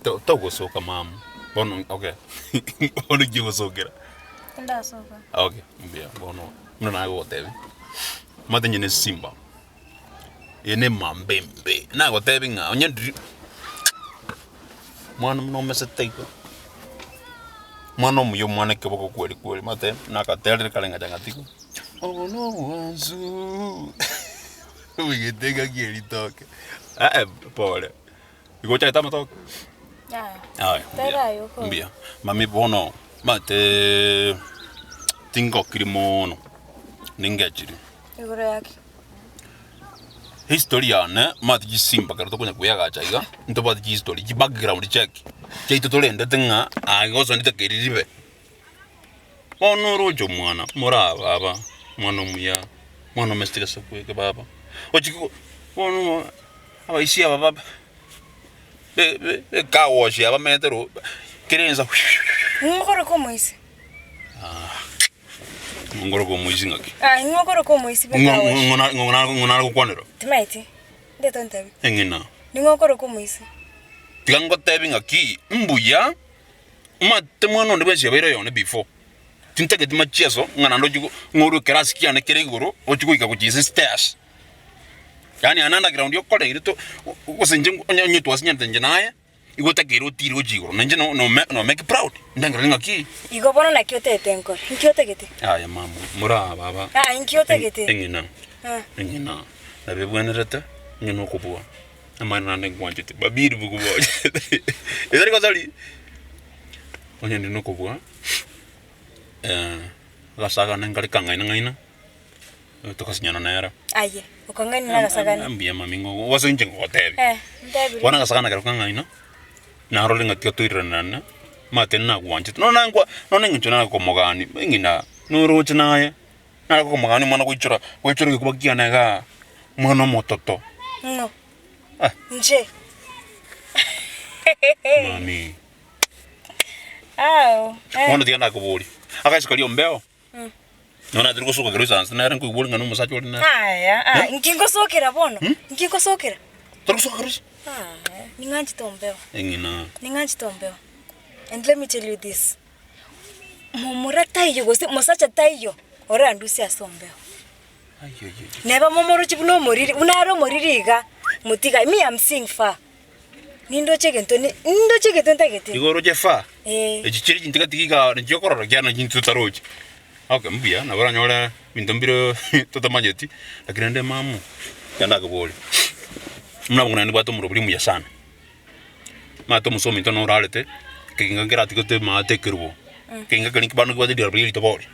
To- Togosoka mama, bono okay, bono inki ogosokera? Tindasoka. Okay, mbuya bono buna nagogotebia, omanyete inche ne simba, eye ne emamba embe, nagotebi ng'a onye ndiri mwana buna omesete igo, mwana omuya omwana ekeboko kweri kweri omanyete nakaterire kare ngacha ngatiga, obo na obwansu omanyete engaki ya ritoke, eh pore. Igo ochagete amatoke? Yaya. Aya, mbuya, Tera aye okore. mbuya. Mami bono maate tingokiri mono, ningechiri. Igoro yaki. History yane mate chisimba ekero tokonya koyagacha iga, ntobwate chihistory, chibackground check, chiaito torendete ng'a aye gose nditake eri ribe. Bono oroche omwana, moraa baba, omwana omuya, omwana omesete gesaku eke baba, ochiki ko bono abaisia aba ba be- be- be car wash aba bamenyete ro kera ensa Ng'o okoroka omoisia? Ng'o ngoroka omoisia ng'aki? Ah, ing'o okoroka omoisia be Ng'o car wash? ng'o ng'o ng'o nare gokwanera? Timaeti, ndete ontebi. Eng'ina. Ning'o okoroka omoisia? Tiga ngotebi ng'aki, mbuya. Omanyete mwana onde bwensi obeire oyone before, tintageti machieso ng'a naende ochie ng'a orue ekerasi kiane kere igoro ochie goika gochia inse stairs. Yaani ane underground okoreire to gose inche onye onye twasinyanete inche naye, igo otakeire otire gochia igoro, na inche no no no make proud, ndengereri ng'aki. Igo bono naki otagete nkore? Inki otagete? Aye mama, moraa baba. Aa inki otagete? Eng'ina, Ah. eng'ina, nabo ebwenerete onye nokobua. Amaene naende nkwanchete, babiri bokobwanchete, etari gosari, onye ndire nokobua agasagane nkare kang'aina ng'aina, togasinyana nere. Aye, okong'aina na agasagane. Mbuya mami ng'o gose inche ngogotebia. Eh, ntebirie. Bono agasagane kero kang'aina, narorire ng'a tiga toiranane, omanyete nagwanchete, nonya nankwa nonya eng'encho nakomogani, eng'ina noroche naye. Nare kokomogania omwana goichora, goichora egekuba kiane igaa, omwana omototo. Ng'o? Ah. Inche? Mami. Ao, eh. Bono tiga nakoboria, agaisiko karia ombeo, nonya natiri gosoka kero isanse nere nkoigwa ore ng'a na omosacha ore nere. Aya, ah, inki ngosokera bono? Inki ngosokera? Tori gosoka kero ise? Aya, ning'anchete ombeo. Eng'ina. Ning'anchete ombeo. And let me tell you this. Momura taiyo gose mosacha taiyo orandusie ase ombeo. Neba momoroche buna omoriri, buna are omoriri iga, motiga, me am seeing far. Nindoche egento ni nindoche egento ntagete. Igo oroche far? Eh. Echi chire chintigatigi igaa nachio okorora ekiagera nachio intwe totarochi. Okay mbuya, nabo oranyore ebinto mbire totamanyeti, lakini rende mama, ekero ndakoborie, buna abwo naende nibwate omorobori omuya sana. Omanyete omosa ominto norarete, ekeginga nkeratigete maate ekerubo, ekeginga keria bano kebwate riraba riria ritobori,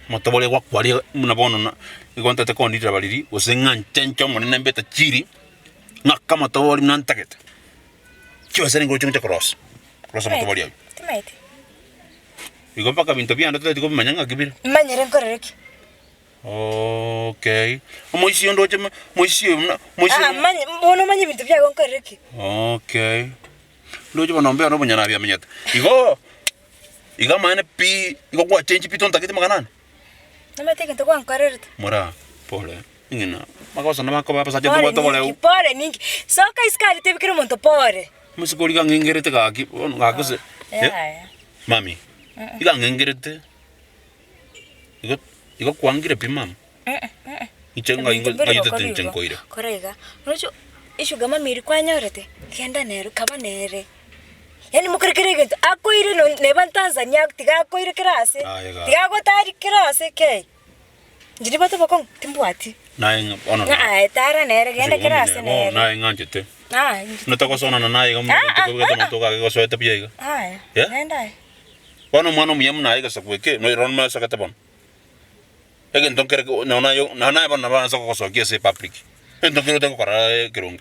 amatobori agwakwaria buna bono na igo ntagete kooni riraba riria, gose ng'a nche nche omonene mbe etachiri, ng'ake amatobori buna ntagete, chibesa nigo ngocha korosia, korosia amatobori aywo. Timaeti. Igo mpaka ebinto biane totagete kobimanya ng'aki bire. Manyire nkorere ki? Okay, omoisia onde oche mo- moisia oyo buna moisia Aa, oyo manye bono omanye ebinto biago nkorere ki? Okay, ndoche bono mbeo na obonyene amenyete. Igo, igo amaene pi, igo gwachengi pi tontageti amang'ana ane? Nomanyete egento gwankorerete? Moraa, pole, ng'ina, magoso nabakoba abasacha Pore ntobwate oboreu. ninki? Pore ninki? Soka isiko aria tebi kera omonto pore. Omosike oria iga ang'engerete gaki, bono gaki gose, eh, Yaya. mami, iga ang'engerete. Igo igo kwangire pi mama? Inche ng'ai Ebinto mbiri ng'ai gokora inche igo. nkoire. Kora iga, roche eshuga mama eria kwanyorete, genda nero kaba nere. Yaani mokore kera egento, akoire no neba Tanzania tiga akoire kera ase, Aye gaki. tiga agotari kera ase kei. Inche nibwate obokong'u? Timbwati. Naye ng'a bono Ng'a aye tara nere, genda Eshuga kera mama ase nere bono nere. naye ng'anchete. Ah, inche Buna togosonana naye iga Ah, ah, tokobegete ah, omonto gaki gosoete buya iga. Aya, Eh? genda aye. Bono omwana omuya buna aye egesaku eke, noirora nomosegete bono. Egento nkere nonya naye nonya naye bono nabo ase ogosokia ase epublic. Egento nkere otari gokora ekeronge.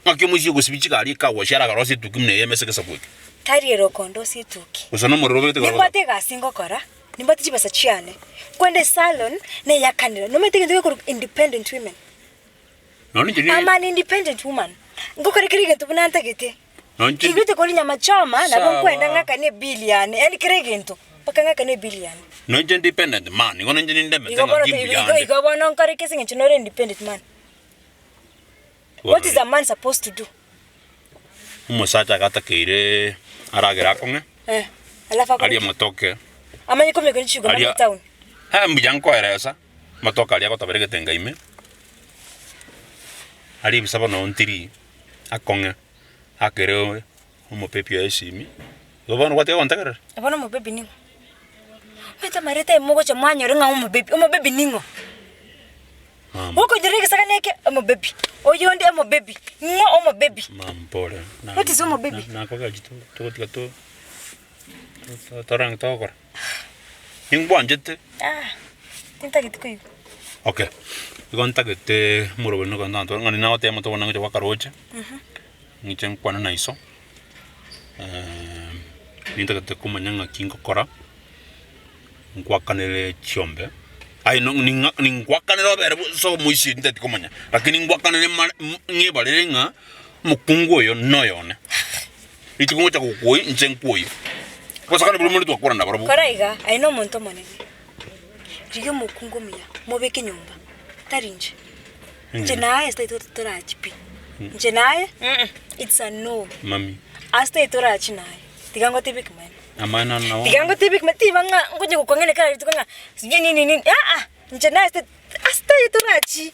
Ng'aki omoisia ogosibia chigari ekagosia aragarosie etuki buna eye ase egesaku eke. Tari ere okondosia etuki. Gose nomorero obegete igoro Nimbwate egasi ngokora, nimbwate chibesa chiane, nkwende esalon, neyakanera, nomanyete egento gekorokwa independent women. Nonya inche I'm an independent woman. Ngokora kera egento buna ntagete. Nonya inche Kigwete koria nyama choma, nabo Sawa. nkwenda ng'akane ebill yane, yaani kera egento, mpaka ng'akane ebill yane. Nonya inche independent man, igo ninche nindemete Igo bono ng'aki igo mbuya ande. igo bono nkore ki ase eng'encho nore independent man? What is a man supposed to do? Omosacha agatakeire aragere akong'e, Eh, alafu akore arie ki? amatoke, Amanye komeka chishuga aria mama town. Eh, mbuya nkoeresa, amatoke aria agotabera egetenga ime, arie ebisabo noo ntiri, akong'e, akere omopepi oye esimi, igo bono gwatiga gontegerera? Bono omobebi ning'o? Omanyete amareta aye mogocha mwanyora ng'a omobebi, omobebi ning'o? Mama. Okonyora egesagane eke, omobebi, oyonde omobebi, ng'o omobebi? Mama pole. Na- What is omobebi? na- Nakogachi to- togotiga to to- to- torange togokora. Ningwanchete. Ah, tintageti koigwa. Okay, igo ntagete omorobori noka ntanto ng'a nagoteba omonto bono ngocha gwakaroche, ng'iche nkwane na iso, nintagete komanya ng'aki ngokora. Nkwakanere chiombe, aye no ning'a ningwakanere obere ase omoisia ntagete komanya, lakini ngwakanere mare ng'ebarere ng'a omokungu oyo noyo one. Rituko ngocha gokoyia inche nkoyie. Obosakani boria more twakwana nabarobwo. Kora iga, aye nomonto omonene, rigia omokungu omuya, mobeke nyomba, tari inche. Inche naye ase tari torachi pi. Inche naye, it's a no. Mami. Ase tari torachi naye, tiga ngotebie ekemanyererio. Amang'ana nao. Tiga ngotebie ekemo tiba ng'a ngonye gokong'ina kera rituko ng'a sijui nini nini aa, inche naye ase ase tari torachi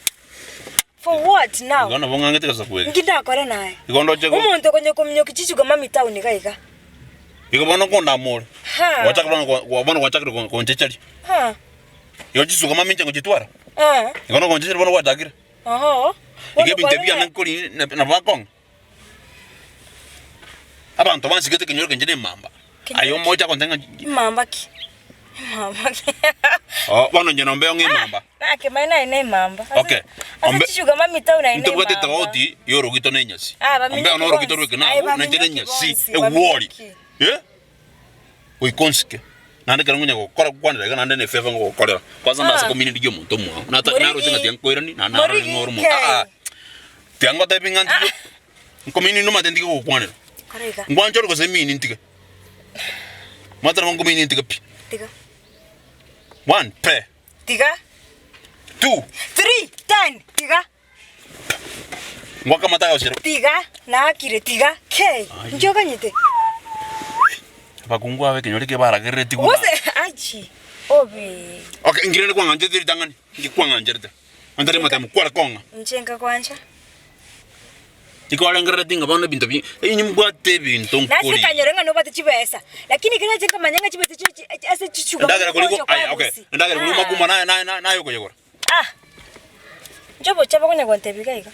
for what now? Igo nabo ng'ang'ete gose kweri. Nki ndakore naye? Igo ndoche go. Omonto okonya kominyokia chichuka mami town iga iga. Igo bono nkondamore. Ha. Gwachaka bono go bono gwachakire go gonchecheria. Ha. Igo chisuka mami inche ngochitwara. Eh. Igo nogonchecheria bono gwachakire. Oho. Igo ebinto ebi biane nkori nabo bakong'a. Abanto bansigete ekenyoro ekenche nemamba. Aye omoche agontebia ng'a Emamba ki? Emamba ki? Oh, bono inche nombe ng'a emamba. Nakemaene naye na emamba. Ase- Okay. Ase Ombe- chishuga mami town aye na Ntobwate emamba. etofauti ya orogito na enyasi. Ah, Ombe baminyoki ono orogito bonsi. rweke Aye, nago, na inche baminyoki nenyasi, bonsi, egwori. baminyoki. Eh? Goika onsike. Naende ekero ngonya gokora gokwanera iga naende ne efavour ngogokorera. Kwanza ndase Ah. komini ndigie omonto omwao. Nata Morigi. naroche ng'a tiga nkoiranie, naende narore Morigi ng'a ore omonto. ke. Ah ah. Tiga ngotebi ng'a ntige, nkomini nomanyete ntige gokwanera. Kora iga. Ngwanchore gose emini ntige. Omanyete nabo nkomini ntige pi. Tiga. One, pe. Tiga. Two. Three, ten, tiga. Ngwake amate agosira. Tiga, naakire, tiga, kei. Inki okanyete? Abakungu aba ekenyoro eke baragereretigwe buna. Gose, achi, obe. Okay, inki rende kwang'ancherete ritang'ani? Inki kwang'ancherete? Onye tari amatemo, kware kong'a. Inche nkagwancha. Tikwarengerereti ng'a bono ebinto bi, inye mbwate ebinto Nase nkori. nkanyora ng'a nobwate chibesa, lakini ekero nache nkamanya ng'a chibesa echio chi ase chichuga Endagera kori gocha aya okay, kwarusia. endagera kori Ah. makuma naye naye naye naye okoyegora. Ah! Inche obochie bokonya gontebia iga iga.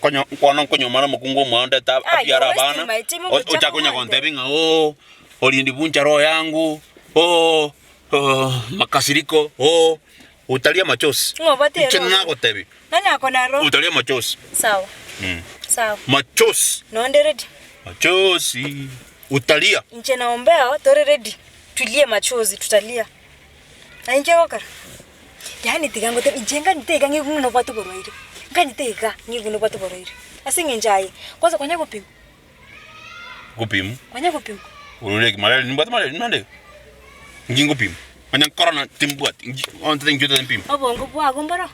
Konyo kono nkonyomana omokungu omwao ndete Ah, abiare you're abana, wasting my time o- ogochaka ochake konya gontebia. gontebia ng'a ooh, olinivunja roho yangu, ooh, ooh, makasiriko, ooh, utalia machozi. Ng'o obwate Inche ero? nagotebia, Nani akona aro? utalia machozi. Sawa. Sawa. Machozi, Nonde ready. machozi, utalia. Inche na Ombeo tore ready. Tulie machozi tutalia. Na inche gokora? Yaani tiga ngotebi inche nganyete iga ng'igwe ng'a nobwate oborwaire, nganyete iga ng'igwe nobwate oborwaire. Ase eng'encho aye, kwanza kwanya gopimwa? Gopimwa? Kwanya gopimwa? Orure ki malaria nimbwate malaria nande? Inki ngopimwa? Onye corona timbwati, inki ontebie inki otagete mpimwe? Obongo bwago mboro,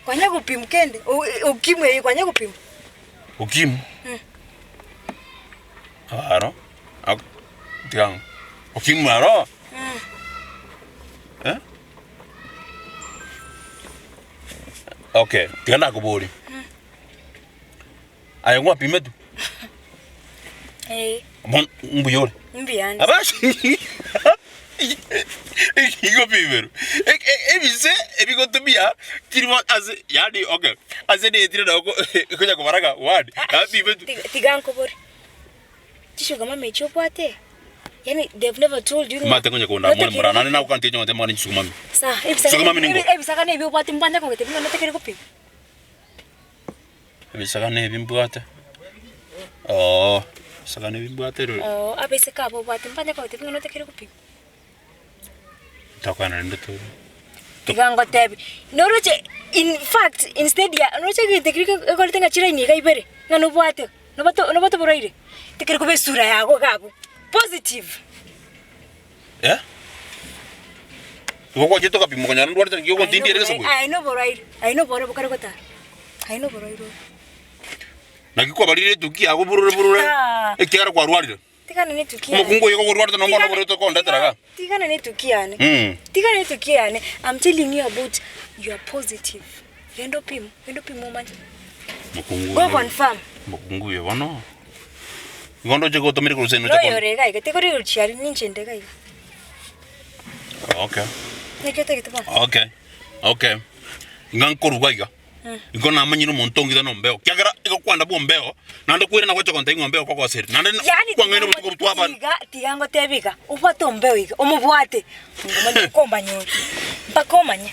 kwanya gopimwa kende, o- ukimwi eye kwanya gopimwa? Ukimwi? Aro, ak tiga ng'o, ukimwi aro? Eh? Okay, tiga nakoborie. Aye gwapimetwe? Eh. Bono mbuya ore? Mbuya ande. Abasi igopimerwa ebise ebigotumia chirimo ase yaani okay ase netire nabo konya kobara ng'a one napimetwe. Tiga tiga nkobore, chishuga mama echio obwate. Yaani they've never told you ng'a Omanyete konya kondamwa ore moraa naende nagokantie onye goteba ng'a ninche mami. Sawa, Suka mami ningo? ebisagane ebio obwate mbwancha kogotebia ng'a notekeri gopima. Ebisagane ebi mbwate, oo, ebisagane ebi mbwate rero. Oo, abaiseke abwo obwate mbwancha kogotebia ng'a notekeri gopima. Tokwana rende to. Tiga ngotebi, noroche in fact instead ya noroche egento keria gekorete ng'a chiraini iga ibere, ng'a nobwate nobwate nobwate oborwaire, tekeri koba esura yago iga abwo, positive. Eh? Igo gwachete ogapimwa okonyora ndwarete nki ogotindia ere gese bwe? Aye noborwaire, aye noborwaire bokare gotara, aye noborwaire obo. Naki kwabarire etuki yago burure burure, Ah. ekiagera kwarwarire. Tigana netuki yane. Omokungu oyo igo okorwarete nonya bono oborete okondetera igaa. Tigana netuki yane. Mm. Tigana netuki yane. I'm telling you about your positive. Genda opime, genda opime omanye. Mokungu Go oyo. confirm. Mokungu oyo bono. Igo ndoche gotomire korwa ase Noyo ore iga iga, tikori gochia aria ninche inde iga iga. Okay. Naki otagete bono? Okay. Okay. Iga nkoruga iga. Igo namanyire omonto ong'ita nombeo, ekiagera igo kwanda bw'ombeo, naende kwirana gocha gontebia ng'a ombeo okogoseria, naende Yaani kwang'aina obotuko obwo twabana. tiga tiga ngotebie iga, obwate ombeo iga, omobwate, omanye komanya ore, mpaka omanye,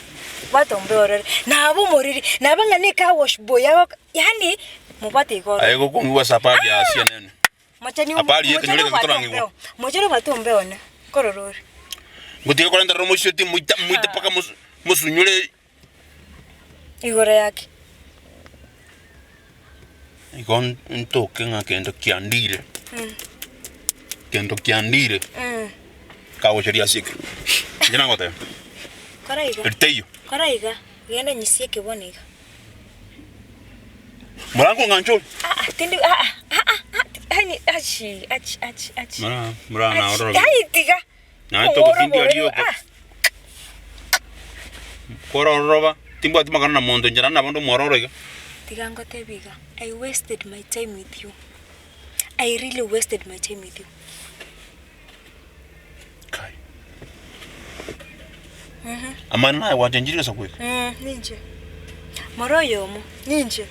bwata ombeo orore, naba omoriri, naba ng'a ne car wash boy agoka yaani mobwate iga orore. Aye gokong'igwa ase apari ya CNN. Mochani Apari mochani ekenyoro eke obwate getorang'igwe. ombeo, mochani obwate ombeo one, nkorora ore. Ngotiga korenterera omoisio moite moite mpaka mosu mosunyore. Igoro yake. Igo ntoke ng'a kendo kiandire, kendo kiandire, kagocha riasieke. Inche nagoteba, Kora iga, eri teiyo. kora iga, genda nyisieke bono iga. Morango ng'anche ore. Ah ah, tindi ah ah, ah ah, ah, yaani achi, achi, achi, achi. Mara, mara na Achi, ororo. yaani tiga. Naye togotindi aria oko. Korororoba, timbwati magana na monto inche naende nabo nde omwororo iga. Tiga ngotebie iga, I wasted my time with you, I really wasted my time with you. Kai. Amang'ana naye gwachenchirie gesaku eke? Ninche. Moro oyomo, ninche.